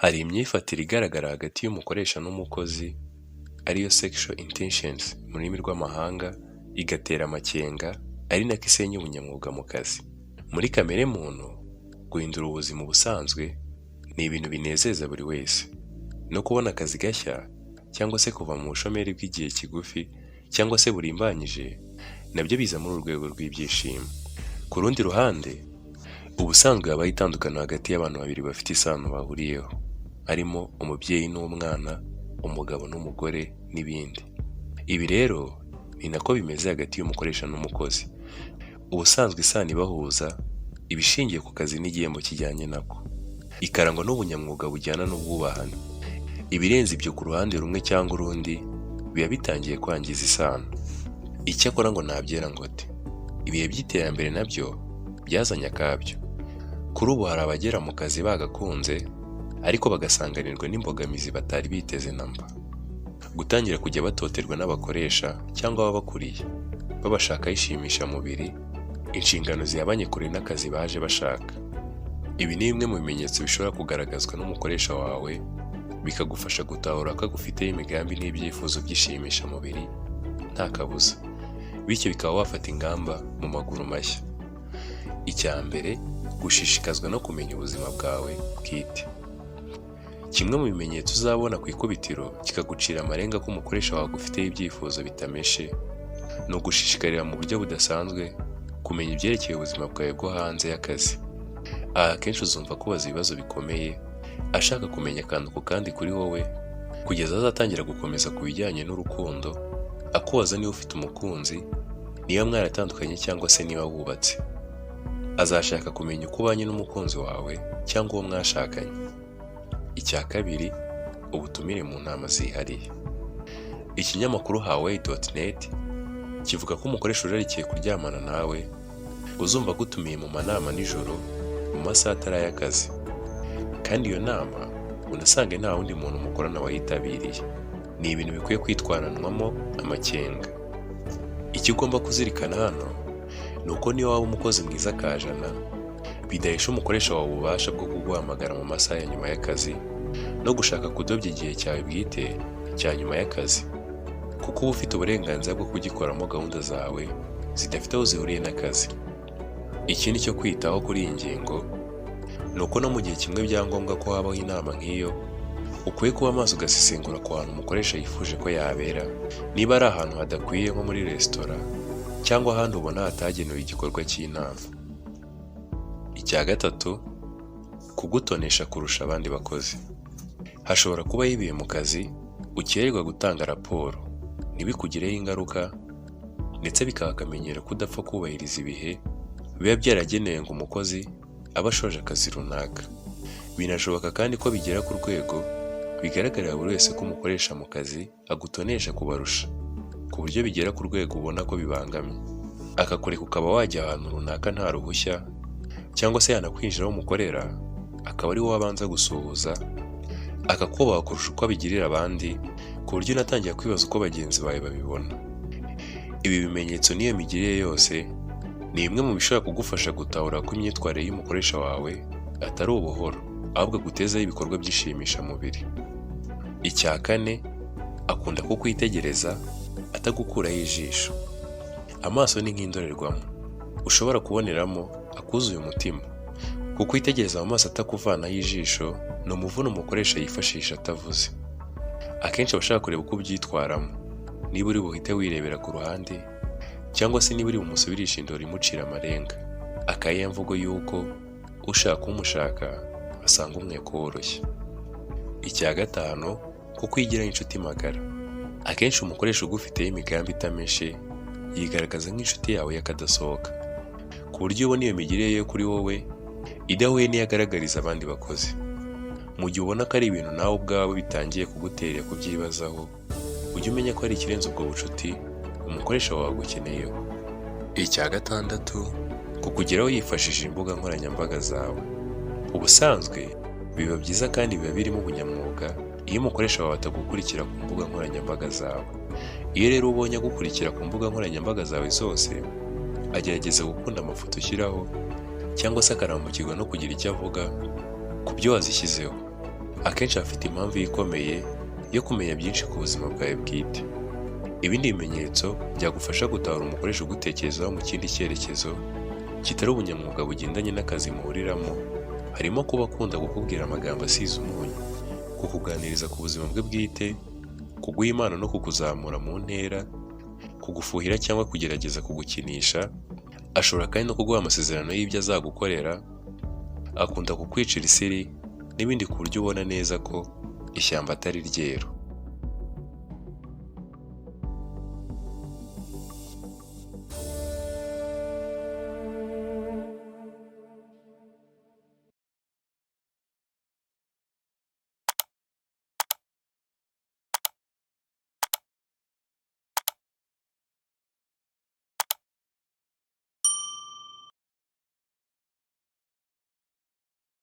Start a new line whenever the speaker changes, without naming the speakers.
Hari imyifatire igaragara hagati y'umukoresha n'umukozi, ariyo sexual intentions mu rurimi rw'amahanga, igatera amakenga, ari nako isenya ubunyamwuga mu kazi. Muri kamere muntu, guhindura ubuzima ubusanzwe ni ibintu binezeza buri wese. No kubona akazi gashya cyangwa se kuva mu bushomeri bw'igihe kigufi cyangwa se burimbanyije, nabyo biza muri uru rwego rw'ibyishimo. Ku rundi ruhande, ubusanzwe habaho itandukaniro hagati y'abantu babiri bafite isano bahuriyeho, harimo umubyeyi n'umwana, umugabo n'umugore n'ibindi. Ibi rero ni nako bimeze hagati y'umukoresha n'umukozi. Ubusanzwe isano ibahuza iba ishingiye ku kazi n'igihembo kijyanye nako, ikarangwa n'ubunyamwuga bujyana n'ubwubahane. Ibirenze ibyo ku ruhande rumwe cyangwa urundi biba bitangiye kwangiza isano. Icyakora ngo ntabyera ngo de. Ibihe by'iterambere nabyo byazanye akabyo. Kuri ubu hari abagera mu kazi bagakunze, ariko bagasanganirwa n'imbogamizi batari biteze namba. Gutangira kujya batoterwa n'abakoresha cyangwa ababakuriye, babashakaho ishimishamubiri, inshingano zihabanye kure n'akazi baje bashaka. Ibi ni bimwe mu bimenyetso bishobora kugaragazwa n'umukoresha wawe, bikagufasha gutahura ko agufiteho imigambi n'ibyifuzo by'ishimishamubiri nta kabuza. Bityo bikaba wafata ingamba mu maguru mashya. Icya mbere, gushishikazwa no kumenya ubuzima bwawe bwite. Kimwe mu bimenyetso uzabona ku ikubitiro kikagucira amarenga ko umukoresha wawe agufiteho ibyifuzo bitameshe, ni ugushishikarira mu buryo budasanzwe kumenya ibyerekeye ubuzima bwawe bwo hanze y'akazi. Aha akenshi uzumva akubaza ibibazo bikomeye, ashaka kumenya akantu ku kandi kuri wowe, kugeza azatangira gukomeza ku bijyanye n'urukundo, akubaza niba ufite umukunzi, niba mwaratandukanye cyangwa se niba wubatse. Azashaka kumenya uko ubanye n'umukunzi wawe cyangwa uwo mwashakanye. Icya kabiri, ubutumire mu nama zihariye. Ikinyamakuru Highway.net kivuga ko umukoresha urarikiye kuryamana nawe uzumva agutumiye mu manama nijoro mu masaha atari ay'akazi, kandi iyo nama unasange nta wundi muntu mukorana wayitabiriye. Ni ibintu bikwiye kwitwaranwamo amakenga. Icyo ugomba kuzirikana hano ni uko niyo waba umukozi mwiza kajana, bidahesha umukoresha wawe ububasha bwo kuguhamagara mu masaha ya nyuma y'akazi no gushaka kudobya igihe cyawe bwite cya nyuma y'akazi, kuko uba ufite uburenganzira bwo kugikoramo gahunda zawe zidafite aho zihuriye n'akazi. Ikindi cyo kwitaho kuri iyi ngingo ni uko no mu gihe kimwe bya ngombwa ko habaho inama nk'iyo, ukwiye kuba maso ugasesengura ku hantu umukoresha yifuje ko yabera, niba ari ahantu hadakwiye nko muri resitora cyangwa ahandi ubona hatagenewe igikorwa cy'inama. Icya gatatu, kugutonesha kurusha abandi bakozi. Hashobora kubaho ibihe mu kazi ukererwa gutanga raporo ntibikugireho ingaruka, ndetse bikaba akamenyero ko udapfa kubahiriza ibihe biba byaragenewe ngo umukozi abe ashoje akazi runaka. Binashoboka kandi ko bigera ku rwego bigaragarira buri wese ko umukoresha mu kazi agutonesha kubarusha, ku buryo bigera ku rwego ubona ko bibangamye, akakureka ukaba wajya ahantu runaka nta ruhushya, cyangwa se yanakwinjira aho umukorera akaba ari wowe abanza gusuhuza, akakubaha kurusha uko abigirira abandi, ku buryo unatangira kwibaza uko bagenzi bawe babibona. Ibi bimenyetso n'iyo migirire yose ni bimwe mu bishobora kugufasha gutahura ko imyitwarire y'umukoresha wawe atari ubuhoro, ahubwo agutezaho ibikorwa by'ishimishamubiri. Icya kane, akunda kukwitegereza atagukuraho ijisho. Amaso ni nk'indorerwamo ushobora kuboneramo akuzuye umutima. Kukwitegereza mu maso atakuvanaho ijisho ni umuvuno umukoresha yifashisha atavuze. Akenshi aba ashaka kureba uko ubyitwaramo, niba uri buhite wirebera ku ruhande cyangwa se niba uri bumusubirishe indoro imucira amarenga. Akaba mvugo y'uko ushaka umushaka asanga umweko woroshye. Icya gatanu, kukwigiraho inshuti magara. Akenshi umukoresha ugufiteho imigambi itameshe yigaragaza nk'inshuti yawe y'akadasohoka, ku buryo ubona iyo migirire ye kuri wowe idahuye n'iyo agaragariza abandi bakozi. Mu gihe ubona ko ari ibintu nawe ubwawe bitangiye kugutera kubyibazaho, ujye umenya ko hari ikirenze ubwo bucuti umukoresha wawe agukeneyeho. Icya gatandatu, kukugeraho yifashishije imbuga nkoranyambaga zawe. Ubusanzwe biba byiza kandi biba birimo ubunyamwuga iyo umukoresha wawe atagukurikira ku mbuga nkoranyambaga zawe. Iyo rero ubonye agukurikira ku mbuga nkoranyambaga zawe zose, agerageza gukunda amafoto ushyiraho cyangwa se akarambukirwa no kugira icyo avuga ku byo wazishyizeho. Akenshi aba afite impamvu ikomeye yo kumenya byinshi ku buzima bwawe bwite. Ibindi bimenyetso byagufasha gutahura umukoresha ugutekerezaho mu kindi cyerekezo kitari ubunyamwuga bugendanye n'akazi muhuriramo, harimo kuba akunda kukubwira amagambo asize umunyu, kukuganiriza ku buzima bwe bwite, kuguha impano no kukuzamura mu ntera, kugufuhira cyangwa kugerageza kugukinisha. Ashobora kandi no kuguha amasezerano y'ibyo azagukorera, akunda kukwicira isiri n'ibindi, ku buryo ubona neza ko ishyamba atari ryeru.